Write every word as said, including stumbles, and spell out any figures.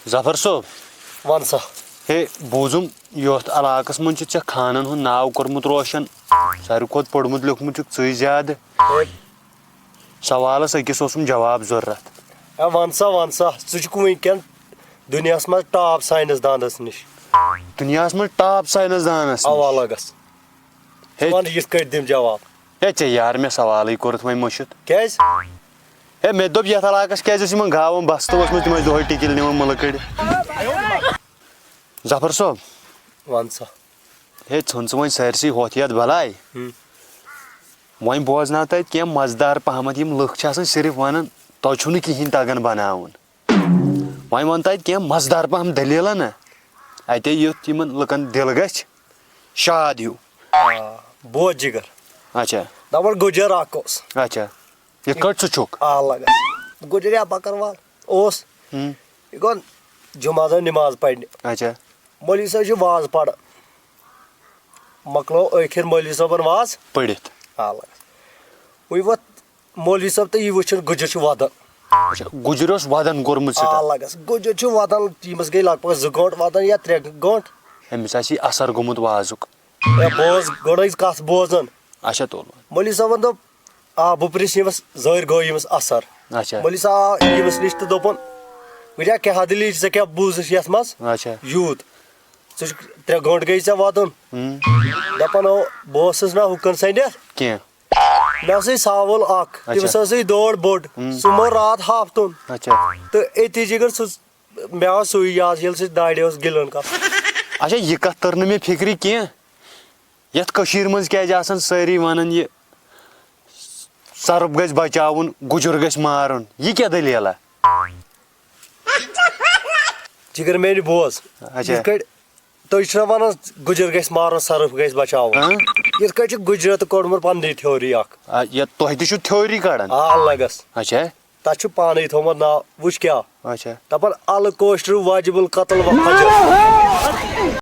ظفر صٲب۔ وَن سا۔ ہے، بوٗزُم، یَتھ علاقَس منٛز چھُ ژےٚ خانَن ہُنٛد ناو کوٚرمُت روشَن، ساروی کھۄتہٕ پوٚرمُت لیوٚکھمُت چھُکھ ژٕے زیادٕ۔ ہے۔ سوالَس أکِس اوسُم جواب ضروٗرت۔ ہے، وَن سا، وَن سا، ژٕ چھُکھ وٕنکٮ۪ن دُنیاہَس منٛز ٹاپ ساینَس دانَس نِش۔ دُنیاہَس منٛز ٹاپ ساینَس دانَس نِش؟ اَوا لَگَس۔ ہے۔ ژٕ وَن، یِتھ کٲٹھۍ دِم جواب۔ ہے، ژےٚ یار مےٚ سوالٕے کوٚرُتھ وۄنۍ مٔشِتھ۔ کیٛازِ؟ ہے، مےٚ دوٚپ، یَتھ علاقَس کیٛازِ ٲسۍ یِمَن گاوَن بستہٕ ٲسمٕژ، تِم ٲسۍ دۄہَے ٹِکِل نِوان مٕلہٕ کٔڑِتھ۔ ظفر صٲب۔ وَن سا۔ ہے، ژھٕن ژٕ وۄنۍ سٲرسٕے ہوٚتھ یَتھ بَلاے۔ ہُم۔ وۄنۍ بوزناو تَتہِ کینٛہہ مَزٕدار پَہمَتھ، یِم لُکھ چھِ آسان صرف وَنان، "تۄہہِ چھُو نہٕ کِہیٖنۍ تَگان بَناوُن۔" وۄنۍ وَن تَتہِ کینٛہہ مَزٕدار پَہَم دٔلیٖلہ نہ، اَتے یُتھ یِمَن لُکَن دِل گژھِ شاد ہیوٗ۔ آ، بوز جِگر۔ اچھا۔ دَپان گُجر اَکھ اوس۔ اچھا۔ یِتھ کٲٹھۍ ژٕ چھُکھ۔ آ، لَگَس۔ گُجریا بکروال اوس۔ ہُم۔ یہِ گوٚو جُمعہ دۄہ نِماز پَرنہِ۔ اچھا۔ مولوی صٲب چھُ واز پَران۔ مۄکلو ٲخِر مولوی صٲبَن واز۔ پٔرِتھ۔ آ، لَگَس۔ وۄنۍ ووت مولوی صٲب تہٕ یہِ وٕچھُن گُجر چھُ وَدان۔ اچھا، گُجرۍ اوس وَدان کوٚرمُت آ، سٹارٹ۔ لَگَس۔ گُجر چھُ وَدان، ییٚمِس گٔے لگ بگ زٕ گٲنٛٹہٕ وَدان یا ترٛےٚ گٲنٛٹہٕ۔ أمِس آسہِ یہِ اثر گوٚمُت وازُک۔ ہے، بوز، گۄڈٕ ٲسۍ کَتھ بوزان۔ اچھا، تُل۔ مولوی صٲبَن دوٚپ، آ، بہٕ پرٛژھٕ ییٚمِس زٲرۍ گوٚو ییٚمِس اثر۔ اچھا۔ مولوی صٲب آو ییٚمِس نِش تہٕ دوٚپُن، "وٕچھا، کیٛاہ دٔلیٖل چھِ؟ ژےٚ کیٛاہ بوٗزُتھ یَتھ منٛز؟" اچھا۔ یوٗت۔ ژٕ چھُکھ ترٛےٚ گٲنٛٹہٕ گٔے ژےٚ وَدُن۔ ہُم۔ دَپان، "او، بہٕ اوسُس نہ ہُکَن سٔنِتھ۔ کینٛہہ۔ مےٚ اوسُے ساوُل اَکھ، اچھا۔ تٔمِس ٲسٕے دٲر بٔڑ، ہُم۔ سُہ موٗد راتھ ہافتُن۔ اچھا۔ تہٕ أتی جِگر سُہ، مےٚ آو سُے یاد، ییٚلہِ سُہ دارِ اوس گِلَن کَتھ۔" اچھا، یہِ کَتھ تٔر نہٕ مےٚ فِکرِ کینٛہہ۔ یَتھ کٔشیٖرِ منٛز کیٛازِ آسان سٲری وَنان، یہِ سَرُپھ گژھِ بَچاوُن، گُجُر گژھِ مارُن؟ یہِ کیٛاہ دٔلیٖلہ؟ جِگر میٛانہِ بوز۔ اچھا۔ یِتھ کٲٹھۍ تُہۍ چھِو نہ وَنان گُجُر گژھِ مارُن، سَرُپھ گژھِ بَچاوُن۔ ہاں؟ یِتھ کٲٹھۍ چھِ گُجرَتہٕ کوٚڑمُت پَنٕنُے تھیوری اَکھ۔ آ، یہِ تۄہہِ تہِ چھُو تھیوری کَڑان؟ آ، لَگَس۔ اچھا۔ تَتھ چھُ پانَے تھوٚومُت ناو، وٕچھ کیٛاہ۔ اچھا۔ دَپان، "الہٕ کٲشرِ واجب القتل و حجر۔"